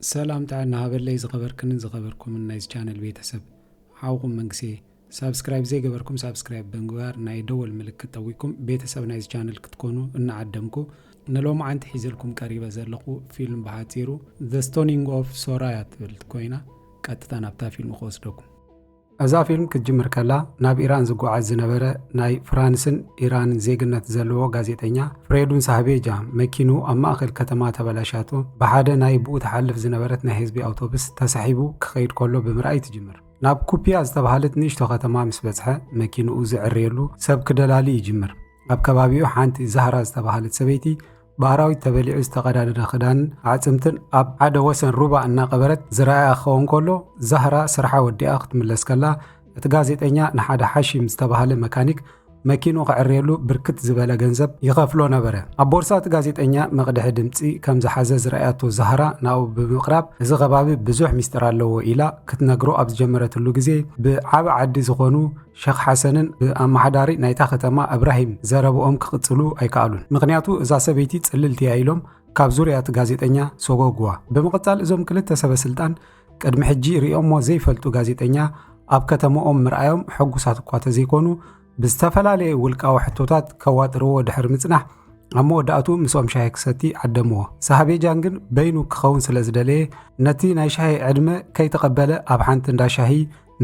ሰላም ጥዕና ሃበለይ ዝኸበርክንን ዝኸበርኩምን ናይዚ ቻነል ቤተሰብ፣ ሓውኹም መንግስየ። ሳብስክራይብ ዘይገበርኩም ሳብስክራይብ ብምግባር ናይ ደወል ምልክት ጠዊቅኩም ቤተሰብ ናይዚ ቻነል ክትኮኑ እናዓደምኩ፣ ንሎማዓንቲ ሒዘልኩም ቀሪበ ዘለኹ ፊልም ብሓፂሩ The Stoning of Soraya ትብል ኮይና፣ ቀጥታ ናብታ ፊልም ክወስደኩም። እዛ ፊልም ክትጅምር ከላ፣ ናብ ኢራን ዝጓዓዝ ዝነበረ ናይ ፍራንስን ኢራንን ዜግነት ዘለዎ ጋዜጠኛ ፍሬዱን ሳህቤጃ መኪኑ ኣብ ማእከል ከተማ ተበላሻቶ፣ ብሓደ ናይ ብኡ ትሓልፍ ዝነበረት ናይ ህዝቢ ኣውቶቡስ ተሳሒቡ ክኸይድ ከሎ ብምርኣይ ትጅምር። ናብ ኩፒያ ዝተባህለት ንእሽቶ ከተማ ምስ በጽሐ፣ መኪንኡ ዝዕርየሉ ሰብ ክደላሊ ይጅምር። ኣብ ከባቢኡ ሓንቲ ዛህራ ዝተባህለት ሰበይቲ ብኣራዊት ተበሊዑ ዝተቐዳደደ ክዳንን ኣዕጽምትን ኣብ ሓደ ወሰን ሩባ እናቐበረት ዝረኣያ ክኸውን ከሎ፣ ዛህራ ስርሓ ወዲኣ ክትምለስ ከላ፣ እቲ ጋዜጠኛ ንሓደ ሓሺም ዝተባህለ መካኒክ መኪንኡ ክዕርየሉ ብርክት ዝበለ ገንዘብ ይኸፍሎ ነበረ። ኣብ ቦርሳ እቲ ጋዜጠኛ መቕድሒ ድምጺ ከም ዝሓዘ ዝረኣያቶ ዛህራ ናብኡ ብምቕራብ፣ "እዚ ከባቢ ብዙሕ ሚስጥር ኣለዎ" ኢላ ክትነግሮ ኣብ ዝጀመረትሉ ግዜ፣ ብዓቢ ዓዲ ዝኾኑ ሸኽ ሓሰንን ብኣመሓዳሪ ናይታ ከተማ እብራሂም ዘረብኦም ክቕጽሉ ኣይከኣሉን። ምኽንያቱ እዛ ሰበይቲ ጽልልቲ እያ ኢሎም ካብ ዙርያ እቲ ጋዜጠኛ ሰጎግዋ። ብምቕጻል እዞም ክልተ ሰበ ስልጣን ቅድሚ ሕጂ ሪኦሞ ዘይፈልጡ ጋዜጠኛ ኣብ ከተመኦም ምርኣዮም ሕጉሳት እኳ ተዘይኮኑ፣ ብዝተፈላለየ ውልቃዊ ሕቶታት ከዋጥርዎ ድሕሪ ምጽናሕ፣ ኣብ መወዳእቱ ምስኦም ሻሂ ክሰቲ ዓደምዎ። ሳህቤጃን ግን በይኑ ክኸውን ስለ ዝደለየ፣ ነቲ ናይ ሻሂ ዕድመ ከይተቐበለ ኣብ ሓንቲ እንዳ ሻሂ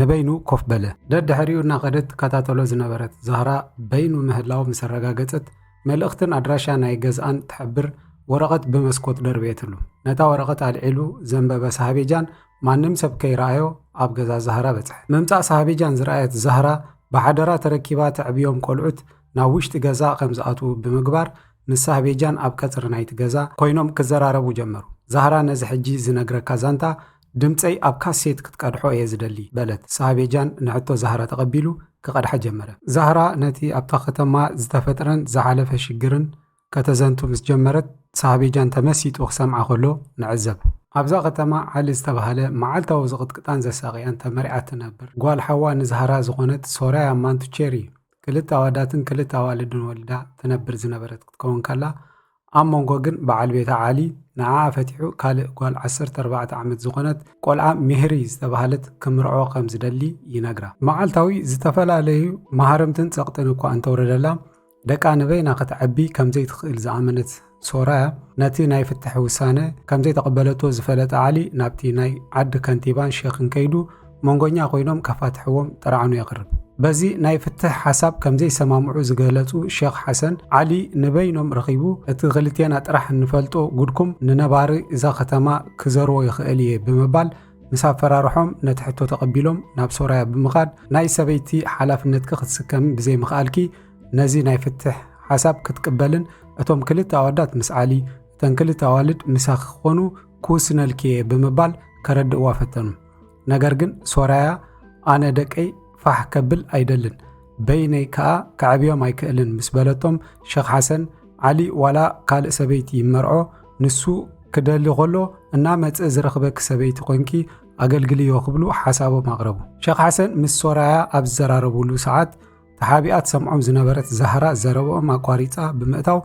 ንበይኑ ኮፍ በለ። ደድሕሪኡ እናኸደት ትከታተሎ ዝነበረት ዛህራ በይኑ ምህላው ምስ ኣረጋገጸት፣ መልእኽትን ኣድራሻ ናይ ገዝኣን ትሕብር ወረቐት ብመስኮት ደርበየትሉ። ነታ ወረቐት ኣልዒሉ ዘንበበ ሳህቤጃን ማንም ሰብ ከይረኣዮ ኣብ ገዛ ዛህራ በጽሐ። ምምጻእ ሳህቤጃን ዝረኣየት ዛህራ ብሓደራ ተረኪባ ተዕብዮም ቆልዑት ናብ ውሽጢ ገዛ ከም ዝኣትዉ ብምግባር፣ ምስ ሳህቤጃን ኣብ ቀጽሪ ናይቲ ገዛ ኮይኖም ክዘራረቡ ጀመሩ። ዛህራ ነዚ ሕጂ ዝነግረካ ዛንታ ድምጸይ ኣብ ካሴት ክትቀድሖ እየ ዝደሊ በለት። ሳህቤጃን ንሕቶ ዛህራ ተቐቢሉ ክቐድሓ ጀመረ። ዛህራ ነቲ ኣብታ ከተማ ዝተፈጥረን ዝሓለፈ ሽግርን ከተዘንቱ ምስ ጀመረት፣ ሳህቤጃን ተመሲጡ ክሰምዓ ከሎ ንዕዘብ። ኣብዛ ከተማ ዓሊ ዝተባህለ መዓልታዊ ዝቕጥቅጣን ዘሳቕያን ተመሪዓ ትነብር ጓል ሓዋ ንዛህራ ዝኾነት ሶራያ ማንቱቼሪ፣ ክልተ ኣዋዳትን ክልተ ኣዋልድን ወሊዳ ትነብር ዝነበረት ክትከውን ከላ፣ ኣብ መንጎ ግን በዓል ቤታ ዓሊ ንዓኣ ፈቲሑ ካልእ ጓል ዓሰርተ ኣርባዕተ ዓመት ዝኾነት ቆልዓ ሚህሪ ዝተባህለት ክምርዖ ከም ዝደሊ ይነግራ። መዓልታዊ ዝተፈላለዩ መሃርምትን ጸቕጥን እኳ እንተውረደላ፣ ደቃ ንበይና ከተዕቢ ከም ዘይትኽእል ዝኣመነት ሶራያ፣ ነቲ ናይ ፍትሕ ውሳነ ከም ዘይተቐበለቶ ዝፈለጠ ዓሊ ናብቲ ናይ ዓዲ ከንቲባን ሼኽን ከይዱ መንጎኛ ኮይኖም ከፋትሕዎም ጥርዓኑ የቕርብ። በዚ ናይ ፍትሕ ሓሳብ ከም ዘይሰማምዑ ዝገለጹ ሼኽ ሓሰን፣ ዓሊ ንበይኖም ረኺቡ፣ "እቲ ክልቴና ጥራሕ እንፈልጦ ጉድኩም ንነባሪ እዛ ከተማ ክዘርዎ ይኽእል እየ" ብምባል ምስ ኣፈራርሖም፣ ነቲ ሕቶ ተቐቢሎም ናብ ሶራያ ብምኻድ፣ "ናይ ሰበይቲ ሓላፍነትኪ ክትስከሚ ብዘይምኽኣልኪ፣ ነዚ ናይ ፍትሕ ሓሳብ ክትቅበልን እቶም ክልተ ኣወዳት ምስ ዓሊ፣ እተን ክልተ ኣዋልድ ምሳኺ ክኾኑ ክውስነልኪ እየ" ብምባል ከረድእዋ ፈተኑ። ነገር ግን ሶራያ፣ "ኣነ ደቀይ ፋሕ ከብል ኣይደልን፣ በይነይ ከኣ ከዕብዮም ኣይክእልን" ምስ በለቶም፣ ሸኽ ሓሰን፣ "ዓሊ ዋላ ካልእ ሰበይቲ ይመርዖ፣ ንሱ ክደሊ ከሎ እናመጸ ዝረኽበኪ ሰበይቲ ኮንኪ ኣገልግልዮ" ክብሉ ሓሳቦም ኣቕረቡ። ሸኽ ሓሰን ምስ ሶራያ ኣብ ዝዘራረቡሉ ሰዓት፣ ተሓቢኣ ትሰምዖም ዝነበረት ዛህራ ዘረብኦም ኣቋሪጻ ብምእታው፣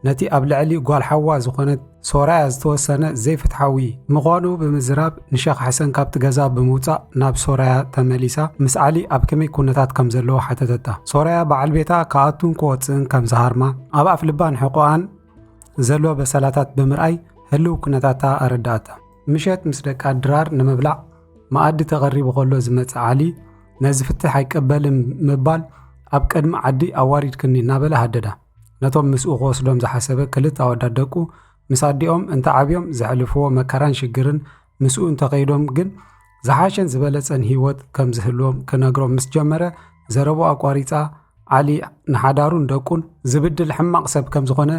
ነቲ ኣብ ልዕሊ ጓል ሓዋ ዝኾነት ሶራያ ዝተወሰነ ዘይፍትሓዊ ምዃኑ ብምዝራብ፣ ንሸኽ ሓሰን ካብቲ ገዛ ብምውጻእ ናብ ሶራያ ተመሊሳ፣ ምስ ዓሊ ኣብ ከመይ ኩነታት ከም ዘለዎ ሓተተታ። ሶራያ በዓል ቤታ ክኣቱን ክወጽእን ከም ዝሃርማ፣ ኣብ ኣፍ ልባን ሕቖኣን ዘሎ በሰላታት ብምርኣይ ህልው ኩነታታ ኣረዳኣታ። ምሸት ምስ ደቃ ድራር ንምብላዕ መኣዲ ተቐሪቡ ከሎ ዝመጽእ ዓሊ፣ ነዚ ፍትሕ ኣይቀበልን ምባል ኣብ ቅድሚ ዓዲ ኣዋሪድክኒ እናበለ ሃደዳ። ነቶም ምስኡ ክወስዶም ዝሓሰበ ክልተ ኣወዳት ደቁ፣ ምስ ኣዲኦም እንተዓብዮም ዘሕልፍዎ መከራን ሽግርን፣ ምስኡ እንተኸይዶም ግን ዝሓሸን ዝበለጸን ህይወት ከም ዝህልዎም ክነግሮም ምስ ጀመረ፣ ዘረብኡ ኣቋሪጻ፣ ዓሊ ንሓዳሩን ደቁን ዝብድል ሕማቕ ሰብ ከም ዝኾነ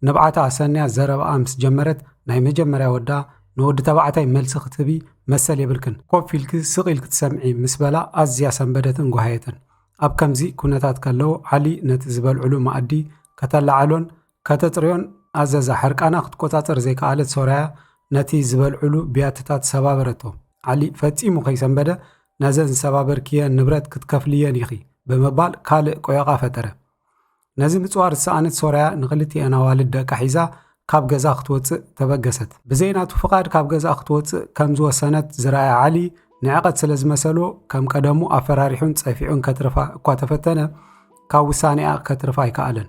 ንብዓታ ኣሰንያ ዘረብኣ ምስ ጀመረት፣ ናይ መጀመርያ ወዳ፣ "ንወዲ ተባዕታይ መልሲ ክትህቢ መሰል የብልክን፣ ኮፍ ኢልኪ ስቕ ኢልኪ ትሰምዒ" ምስ በላ፣ ኣዝያ ሰንበደትን ጓሃየትን። ኣብ ከምዚ ኩነታት ከለዉ፣ ዓሊ ነቲ ዝበልዕሉ መኣዲ ከተላዕሎን ከተጽርዮን ኣዘዛ። ሕርቃና ክትቆጻጸር ዘይከኣለት ሶርያ፣ ነቲ ዝበልዕሉ ብያትታት ሰባበረቶ። ዓሊ ፈጺሙ ከይሰንበደ፣ "ነዘን ዝሰባበርክየን ንብረት ክትከፍልየን ኢኺ" ብምባል ካልእ ቆየቓ ፈጠረ። ነዚ ምጽዋር ዝሰኣነት ሶርያ ንኽልቲኤን ኣዋልድ ደቃ ሒዛ ካብ ገዛ ክትወፅእ ተበገሰት። ብዘይ ናቱ ፍቓድ ካብ ገዛ ክትወፅእ ከም ዝወሰነት ዝረኣየ ዓሊ፣ ንዕቐት ስለ ዝመሰሎ፣ ከም ቀደሙ ኣፈራሪሑን ጸፊዑን ከትርፋ እኳ ተፈተነ፣ ካብ ውሳኔኣ ከትርፋ ኣይከኣለን።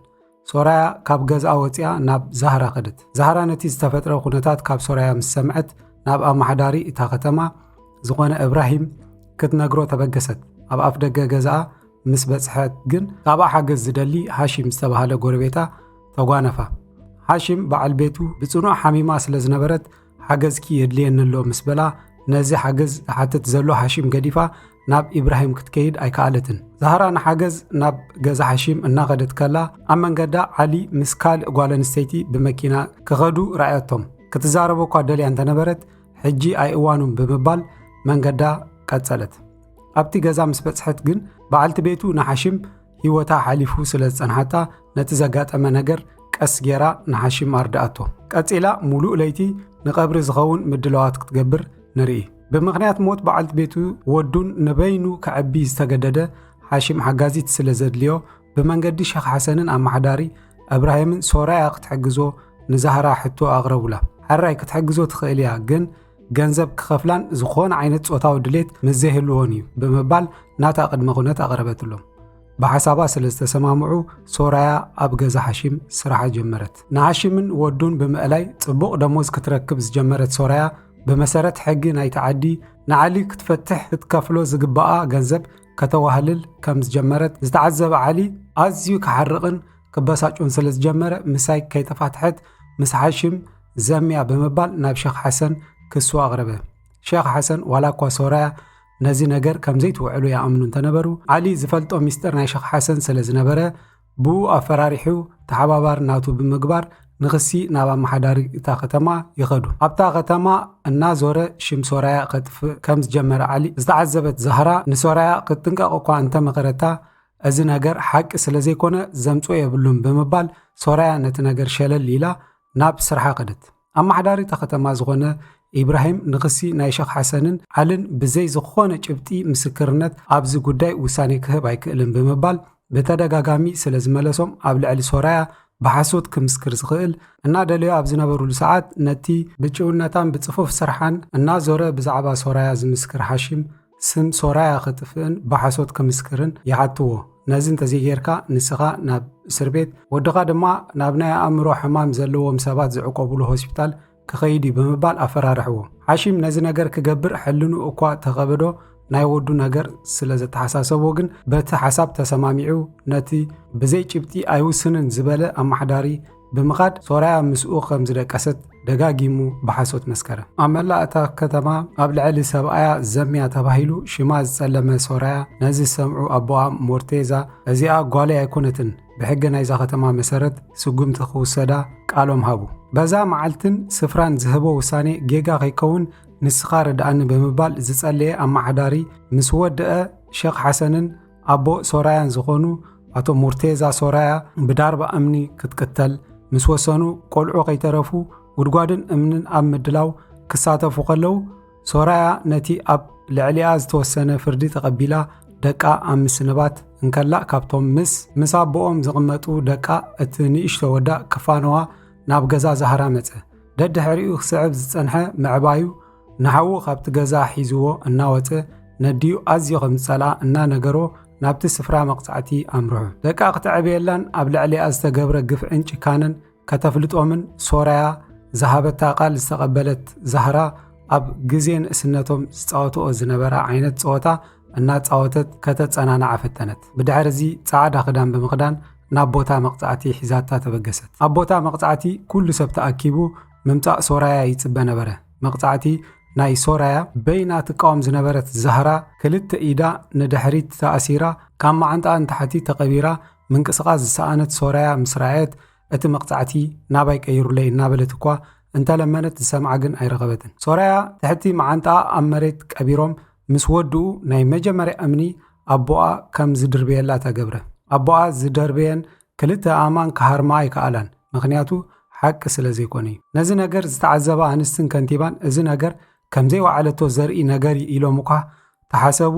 ሶራያ ካብ ገዝኣ ወጺኣ ናብ ዛህራ ከደት። ዛህራ ነቲ ዝተፈጥረ ኩነታት ካብ ሶራያ ምስ ሰምዐት፣ ናብ ኣመሓዳሪ እታ ከተማ ዝኾነ እብራሂም ክትነግሮ ተበገሰት። ኣብ ኣፍ ደገ ገዝኣ ምስ በጽሐት ግን፣ ካብኣ ሓገዝ ዝደሊ ሃሺም ዝተባህለ ጎረቤታ ተጓነፋ። ሃሺም በዓል ቤቱ ብጽኑዕ ሓሚማ ስለ ዝነበረት፣ ሓገዝኪ የድልየኒ ኣሎ ምስ በላ፣ ነዚ ሓገዝ ዝሓትት ዘሎ ሃሺም ገዲፋ ናብ ኢብራሂም ክትከይድ ኣይከኣለትን። ዛህራ ንሓገዝ ናብ ገዛ ሃሺም እናኸደት ከላ፣ ኣብ መንገዳ ዓሊ ምስ ካልእ ጓል ኣንስተይቲ ብመኪና ክኸዱ ረኣየቶም። ክትዛረቦ እኳ ደልያ እንተነበረት፣ ሕጂ ኣይእዋኑን ብምባል መንገዳ ቀጸለት። ኣብቲ ገዛ ምስ በጽሐት ግን፣ በዓልቲ ቤቱ ንሓሽም ህይወታ ሓሊፉ ስለ ዝጸንሓታ፣ ነቲ ዘጋጠመ ነገር ቀስ ጌራ ንሓሽም ኣርድኣቶ። ቀጺላ፣ ሙሉእ ለይቲ ንቐብሪ ዝኸውን ምድላዋት ክትገብር ንርኢ። ብምኽንያት ሞት በዓልቲ ቤቱ፣ ወዱን ንበይኑ ከዕቢ ዝተገደደ ሓሽም ሓጋዚት ስለ ዘድልዮ፣ ብመንገዲ ሸኽ ሓሰንን ኣመሓዳሪ እብራሂምን ሶራያ ክትሕግዞ ንዛህራ ሕቶ ኣቕረቡላ። ሕራይ ክትሕግዞ ትኽእል እያ፣ ግን ገንዘብ ክኸፍላን ዝኾነ ዓይነት ጾታዊ ድሌት ምስ ዘይህልዎን እዩ ብምባል ናታ ቅድመ ኩነት ኣቕረበትሎም። ብሓሳባ ስለ ዝተሰማምዑ፣ ሶራያ ኣብ ገዛ ሓሽም ስራሓ ጀመረት። ንሓሽምን ወዱን ብምእላይ ጽቡቕ ደሞዝ ክትረክብ ዝጀመረት ሶራያ፣ ብመሰረት ሕጊ ናይቲ ዓዲ ንዓሊ ክትፈትሕ ክትከፍሎ ዝግባኣ ገንዘብ ከተዋህልል ከም ዝጀመረት ዝተዓዘበ ዓሊ፣ ኣዝዩ ክሓርቕን ክበሳጩን ስለ ዝጀመረ፣ ምሳይ ከይተፋትሐት ምስ ሓሽም ዘምያ ብምባል ናብ ሸኽ ሓሰን ክሱ ኣቕረበ። ሸኽ ሓሰን ዋላ እኳ ሶራያ ነዚ ነገር ከም ዘይትውዕሉ ይኣምኑ እንተነበሩ፣ ዓሊ ዝፈልጦ ሚስጥር ናይ ሸኽ ሓሰን ስለ ዝነበረ፣ ብኡ ኣፈራሪሑ ተሓባባሪ ናቱ ብምግባር ንኽሲ ናብ ኣመሓዳሪ እታ ከተማ ይኸዱ። ኣብታ ከተማ እናዞረ ሽም ሶራያ ከጥፍእ ከም ዝጀመረ ዓሊ ዝተዓዘበት ዛህራ፣ ንሶራያ ክትጥንቀቕ እኳ እንተመኸረታ፣ እዚ ነገር ሓቂ ስለ ዘይኮነ ዘምጽኦ የብሉን ብምባል፣ ሶራያ ነቲ ነገር ሸለል ኢላ ናብ ስርሓ ከደት። ኣመሓዳሪ እታ ከተማ ዝኾነ ኢብራሂም ንኽሲ ናይ ሸኽ ሓሰንን ዓልን ብዘይ ዝኾነ ጭብጢ ምስክርነት ኣብዚ ጉዳይ ውሳኔ ክህብ ኣይክእልን ብምባል ብተደጋጋሚ ስለ ዝመለሶም፣ ኣብ ልዕሊ ሶራያ ብሓሶት ክምስክር ዝኽእል እናደለዮ ኣብ ዝነበሩሉ ሰዓት፣ ነቲ ብጭውነታን ብጽፉፍ ስርሓን እናዞረ ብዛዕባ ሶራያ ዝምስክር ሓሽም ስም ሶራያ ከጥፍእን ብሓሶት ክምስክርን ይሓትዎ። ነዚ እንተዘይጌርካ፣ ንስኻ ናብ እስር ቤት፣ ወድኻ ድማ ናብ ናይ ኣእምሮ ሕማም ዘለዎም ሰባት ዝዕቆቡሉ ሆስፒታል ክኸይድ እዩ ብምባል ኣፈራርሕዎ። ሓሺም ነዚ ነገር ክገብር ሕልኑ እኳ ተኸበዶ፣ ናይ ወዱ ነገር ስለ ዘተሓሳሰቦ ግን፣ በቲ ሓሳብ ተሰማሚዑ፣ ነቲ ብዘይ ጭብጢ ኣይውስንን ዝበለ ኣመሓዳሪ ብምኻድ፣ ሶራያ ምስኡ ከም ዝደቀሰት ደጋጊሙ ብሓሶት መስከረ። ኣብ መላእ እታ ከተማ ኣብ ልዕሊ ሰብኣያ ዘምያ ተባሂሉ ሽማ ዝጸለመ ሶራያ፣ ነዚ ዝሰምዑ ኣቦኣ ሞርቴዛ፣ "እዚኣ ጓለይ ኣይኮነትን፣ ብሕጊ ናይዛ ከተማ መሰረት ስጉምቲ ክውሰዳ ቃሎም ሃቡ። በዛ መዓልትን ስፍራን ዝህቦ ውሳኔ ጌጋ ከይከውን ንስኻ ርድኣኒ" ብምባል ዝጸለየ ኣመሓዳሪ ምስ ወድአ፣ ሸኽ ሓሰንን ኣቦ ሶራያን ዝኾኑ ኣቶ ሙርቴዛ ሶራያ ብዳርባ እምኒ ክትቅተል ምስ ወሰኑ፣ ቆልዑ ከይተረፉ ጉድጓድን እምንን ኣብ ምድላው ክሳተፉ ከለዉ፣ ሶራያ ነቲ ኣብ ልዕሊኣ ዝተወሰነ ፍርዲ ተቐቢላ፣ ደቃ ኣብ ምስንባት እንከላ፣ ካብቶም ምስ፣ ምስ ኣቦኦም ዝቕመጡ ደቃ እቲ ንእሽቶ ወዳ ክፋነዋ ናብ ገዛ ዛህራ መጸ። ደድሕሪኡ ክስዕብ ዝጸንሐ ምዕባዩ፣ ንሓዉ ካብቲ ገዛ ሒዝዎ እናወጸ፣ ነዲኡ ኣዝዮ ከም ዝጸልኣ እናነገሮ፣ ናብቲ ስፍራ መቕጻዕቲ ኣምርሑ። ደቃ ክተዕብየላን ኣብ ልዕሊኣ ዝተገብረ ግፍዕን ጭካነን ከተፍልጦምን ሶራያ ዝሃበታ ቃል ዝተቐበለት ዛህራ፣ ኣብ ግዜ ንእስነቶም ዝጻወትኦ ዝነበራ ዓይነት ጸወታ እናጻወተት ከተጸናንዓ ፈተነት። ብድሕሪ እዚ ጻዕዳ ክዳን ብምኽዳን ናብ ቦታ መቕጻዕቲ ሒዛታ ተበገሰት። ኣብ ቦታ መቕጻዕቲ ኩሉ ሰብ ተኣኪቡ ምምጻእ ሶራያ ይጽበ ነበረ። መቕጻዕቲ ናይ ሶራያ በይና ትቃወም ዝነበረት ዛህራ፣ ክልተ ኢዳ ንድሕሪት ተኣሲራ፣ ካብ መዓንጣኣ ንታሕቲ ተቐቢራ ምንቅስቓስ ዝሰኣነት ሶራያ ምስ ረኣየት፣ እቲ መቕጻዕቲ ናባይ ቀይሩለይ እናበለት እኳ እንተለመነት፣ ዝሰምዓ ግን ኣይረኸበትን። ሶራያ ትሕቲ መዓንጣኣ ኣብ መሬት ቀቢሮም ምስ ወድኡ፣ ናይ መጀመርያ እምኒ ኣቦኣ ከም ዝድርብየላ ተገብረ። ኣቦኣ ዝደርበየን ክልተ ኣእማን ክሃርማ ኣይከኣላን፣ ምኽንያቱ ሓቂ ስለ ዘይኮነ እዩ። ነዚ ነገር ዝተዓዘባ ኣንስትን ከንቲባን፣ እዚ ነገር ከም ዘይወዓለቶ ዘርኢ ነገር እዩ ኢሎም እኳ ተሓሰቡ።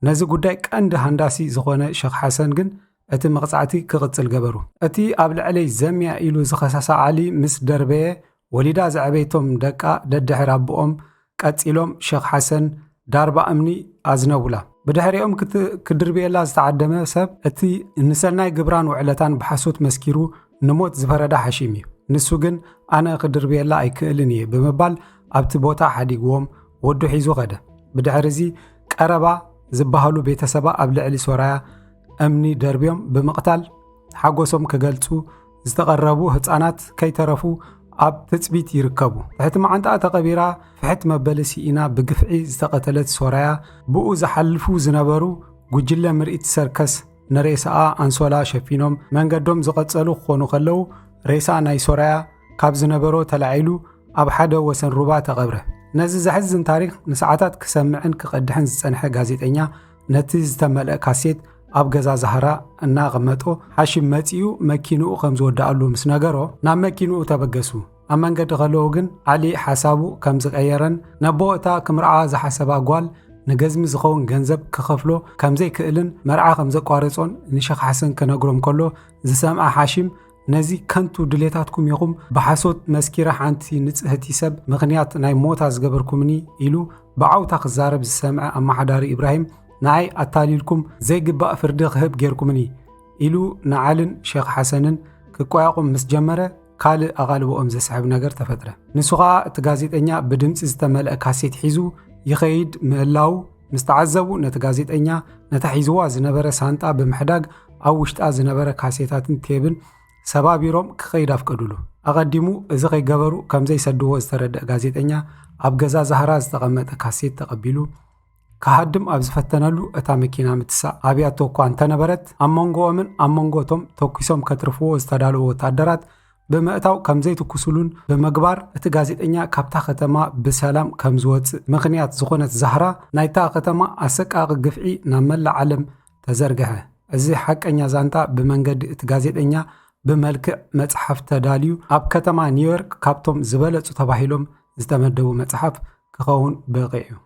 ነዚ ጉዳይ ቀንዲ ሃንዳሲ ዝኾነ ሸኽ ሓሰን ግን እቲ መቕጻዕቲ ክቕጽል ገበሩ። እቲ ኣብ ልዕለይ ዘምያ ኢሉ ዝኸሰሳ ዓሊ ምስ ደርበየ፣ ወሊዳ ዘዕበይቶም ደቃ ደድሕር ኣቦኦም ቀጺሎም ሸኽ ሓሰን ዳርባ እምኒ ኣዝነቡላ። ብድሕሪኦም ክት-፣ ክድርብየላ ዝተዓደመ ሰብ፣ እቲ ንሰናይ ግብራን ውዕለታን ብሓሶት መስኪሩ ንሞት ዝፈረዳ ሓሺም እዩ። ንሱ ግን፣ "ኣነ ክድርብየላ ኣይክእልን እየ" ብምባል ኣብቲ ቦታ ሓዲግዎም ወዱ ሒዙ ኸደ። ብድሕሪ እዚ ቀረባ ዝበሃሉ ቤተሰባ ኣብ ልዕሊ ሶራያ እምኒ ደርብዮም ብምቕታል ሓጎሶም ክገልጹ ዝተቐረቡ ህጻናት ከይተረፉ ኣብ ትጽቢት ይርከቡ። ትሕቲ መዓንጣኣ ተቐቢራ ፍሕት መበሊ ስኢና ብግፍዒ ዝተቐተለት ሶራያ፣ ብኡ ዝሓልፉ ዝነበሩ ጉጅለ ምርኢት ሰርከስ ንሬሳኣ ኣንሶላ ሸፊኖም መንገዶም ዝቐጸሉ ክኾኑ ከለዉ፣ ሬሳ ናይ ሶራያ ካብ ዝነበሮ ተላዒሉ ኣብ ሓደ ወሰን ሩባ ተቐብረ። ነዚ ዘሕዝን ታሪኽ ንሰዓታት ክሰምዕን ክቐድሕን ዝጸንሐ ጋዜጠኛ፣ ነቲ ዝተመልአ ካሴት ኣብ ገዛ ዛህራ እናቐመጦ፣ ሓሺም መጺኡ መኪንኡ ከም ዝወድኣሉ ምስ ነገሮ፣ ናብ መኪንኡ ተበገሱ። ኣብ መንገዲ ከለዉ ግን፣ ዓሊ ሓሳቡ ከም ዝቐየረን፣ ነቦ እታ ክምርዓ ዝሓሰባ ጓል ንገዝሚ ዝኸውን ገንዘብ ክኸፍሎ ከም ዘይክእልን፣ መርዓ ከም ዘቋረጾን ንሸኽ ሓሰን ክነግሮም ከሎ ዝሰምዓ ሓሺም፣ "ነዚ ከንቱ ድሌታትኩም ኢኹም ብሓሶት መስኪረ ሓንቲ ንጽህቲ ሰብ ምኽንያት ናይ ሞታ ዝገበርኩምኒ" ኢሉ ብዓውታ ክዛረብ ዝሰምዐ ኣመሓዳሪ ኢብራሂም፣ "ንዓይ ኣታሊልኩም ዘይግባእ ፍርዲ ክህብ ጌርኩምኒ" ኢሉ ንዓልን ሸኽ ሓሰንን ክቆያቑም ምስ ጀመረ፣ ካልእ ኣቓልቦኦም ዘስሕብ ነገር ተፈጥረ። ንሱ ኸኣ እቲ ጋዜጠኛ ብድምጺ ዝተመልአ ካሴት ሒዙ ይኸይድ ምህላዉ ምስ ተዓዘቡ፣ ነቲ ጋዜጠኛ ነታ ሒዝዋ ዝነበረ ሳንጣ ብምሕዳግ ኣብ ውሽጣ ዝነበረ ካሴታትን ቴብን ሰባቢሮም ክኸይድ ኣፍቀዱሉ። ኣቐዲሙ እዚ ከይገበሩ ከም ዘይሰድዎ ዝተረድአ ጋዜጠኛ፣ ኣብ ገዛ ዛህራ ዝተቐመጠ ካሴት ተቐቢሉ ክሃድም ኣብ ዝፈተነሉ፣ እታ መኪና ምትሳእ ኣብያቶ እኳ እንተነበረት፣ ኣብ መንጎኦምን ኣብ መንጎ እቶም ተኲሶም ከትርፍዎ ዝተዳለዉ ወታደራት ብምእታው ከም ዘይትኩስሉን ብምግባር፣ እቲ ጋዜጠኛ ካብታ ከተማ ብሰላም ከም ዝወጽእ ምኽንያት ዝኾነት ዛህራ፣ ናይታ ከተማ ኣሰቃቒ ግፍዒ ናብ መላእ ዓለም ተዘርግሐ። እዚ ሓቀኛ ዛንታ ብመንገዲ እቲ ጋዜጠኛ ብመልክዕ መጽሓፍ ተዳልዩ፣ ኣብ ከተማ ኒውዮርክ ካብቶም ዝበለጹ ተባሂሎም ዝተመደቡ መጽሓፍ ክኸውን በቒዑ።